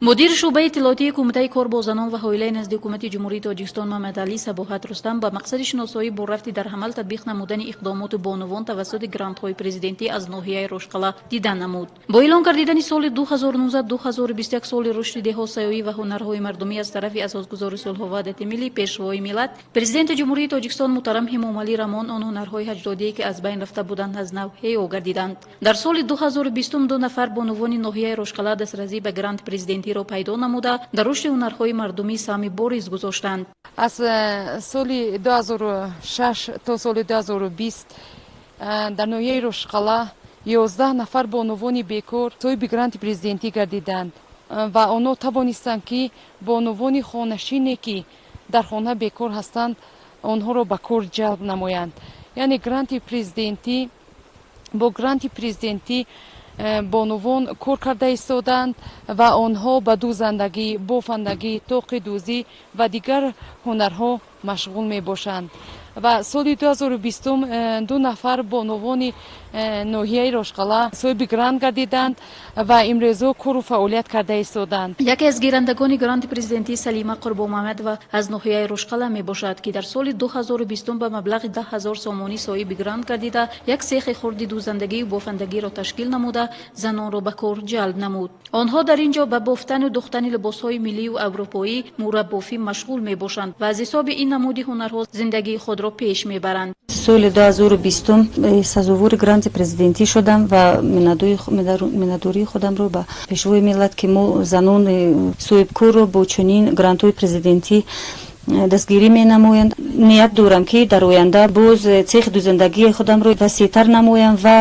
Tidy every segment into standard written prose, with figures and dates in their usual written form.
Мудири шӯъбаи иттилоотии Кумитаи кор бо занон ва оилаи назди Ҳукумати Ҷумҳурии Тоҷикистон Мамадалӣ Сабоҳат Рустам ба мақсади шиносоӣ бо рафти дар ҳамал татбиқ намудани иқдомоти бонувон тавассути грантҳои президентӣ аз ноҳияи Рошқала дида намуд. Бо эълон гардидани соли 2019-2021 соли рушди деҳот, сайёҳӣ ва ҳунарҳои мардумӣ аз тарафи асосгузори сулҳу ваҳдати миллӣ, Пешвои миллат, Президенти Ҷумҳурии Тоҷикистон муҳтарам Эмомалӣ Раҳмон, он ҳунарҳои аҷдодие, ки аз байн рафта буданд, аз нав эҳё гардиданд. Дар соли 2020 ду нафар бонувони ноҳияи Рошқала дастрасӣ ба гранти президентиро пайдо намуда, дар рушди ҳунарҳои мардумӣ саҳми бориз гузоштанд. Аз соли 2006 то соли 2020 дар ноҳияи Рошқала 11 нафар бонувони бекор соҳиби гранти президентӣ гардиданд ва онҳо тавонистанд, ки бонувони хонашине, ки дар хона бекор ҳастанд, онҳоро ба кор ҷалб намоянд. Яъне гранти президентӣ, бо гранти президентӣ бонувон кор карда истодаанд ва онҳо ба дӯзандагӣ, бофандагӣ, тоқидӯзӣ ва дигар ҳунарҳо машғул мебошанд. Ва соли 2020 ду нафар бонувони ноҳияи Рошқала соҳиби грант гардиданд ва имрӯзо кору фаъолият карда истодаанд. Яке аз гирандагони гранти президентӣ Салима Қурбонмамадова аз ноҳияи Рошқала мебошад, ки дар соли 2020 ба маблағи 10 000 сомонӣ соҳиби грант гардида, як сехи хурди дӯзандагию бофандагиро ташкил намуда, занонро ба кор ҷалб намуд. Онҳо дар ин ҷо ба бофтану духтани либосҳои миллию аврупоӣ, мураббофӣ машғул мебошанд ва аз ҳисоби ин намуди ҳунарҳо зиндагии худро пеш мебаранд. Соли 2020 сазовори гранти президентӣ шудам ва миннатдории худамро ба Пешвои миллат, ки мо занони соҳибкорро бо чунин грантҳои президентӣ дастгирӣ менамоянд. Ният дорам, ки дар оянда боз цехи дӯзандагии худамро васеътар намоям ва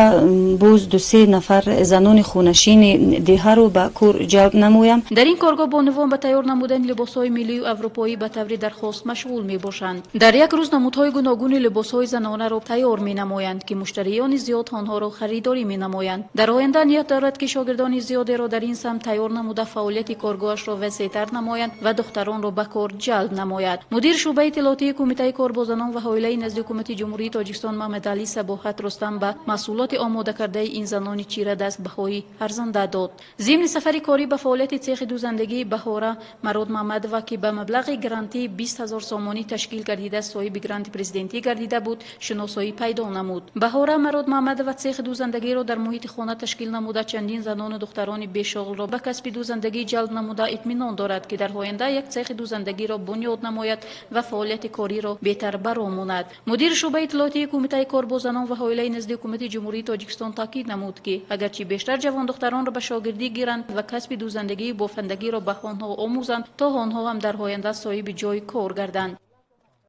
боз дусе нафар занони хонашини деҳаро ба кор ҷалб намоям. Дар ин коргоҳ бонувон ба тайёр намудани либосҳои миллию аврупоӣ ба таври дархост машғул мебошанд. Дар як рӯз намудҳои гуногуни либосҳои занонаро тайёр менамоянд, ки муштариёни зиёд онҳоро харидорӣ менамоянд. Дар оянда ният дорад, ки шогирдони зиёдеро дар ин самт тайёр намуда, фаъолияти коргоҳашро васеътар намоянд ва духтаронро ба кор ҷалб намояд. Мудири шӯъбаи иттилоотии Кумитаи кор бо занон ва оилаи назди Ҳукумати Ҷумҳурии Тоҷикистон Мамадалӣ Сабоҳат Рустам ба маҳсулоти омодакардаи ин занони чирадаст баҳои арзанда дод. Зимни сафари корӣ ба фаъолияти цехи дӯзандагии Баҳора Мародмамадова, ки ба маблағи грантии 20 000 сомонӣ ташкил гардида, соҳиби гранти президентӣ гардида буд, шиносоӣ пайдо намуд. Баҳора Мародмамадова цехи дӯзандагиро дар муҳити хона ташкил намуда, чандин занону духтарони бешуғлро ба касби дӯзандагӣ ҷалб намуда, итминон дорад, ки дар оянда як цехи дӯзандагиро бунёд намояд ва фаъолияти кориро беҳтар баромонад. Мудири шӯъбаи иттилоотии Кумитаи кор бо занон ва оилаи назди Ҳукумати Ҷумҳурии Тоҷикистон таъкид намуд, ки агарчи бештар ҷавондухтаронро ба шогирдӣ гиранд ва касби дӯзандагию бофандагиро ба онҳо омӯзанд, то онҳо ҳам дар оянда соҳиби ҷойи кор гарданд.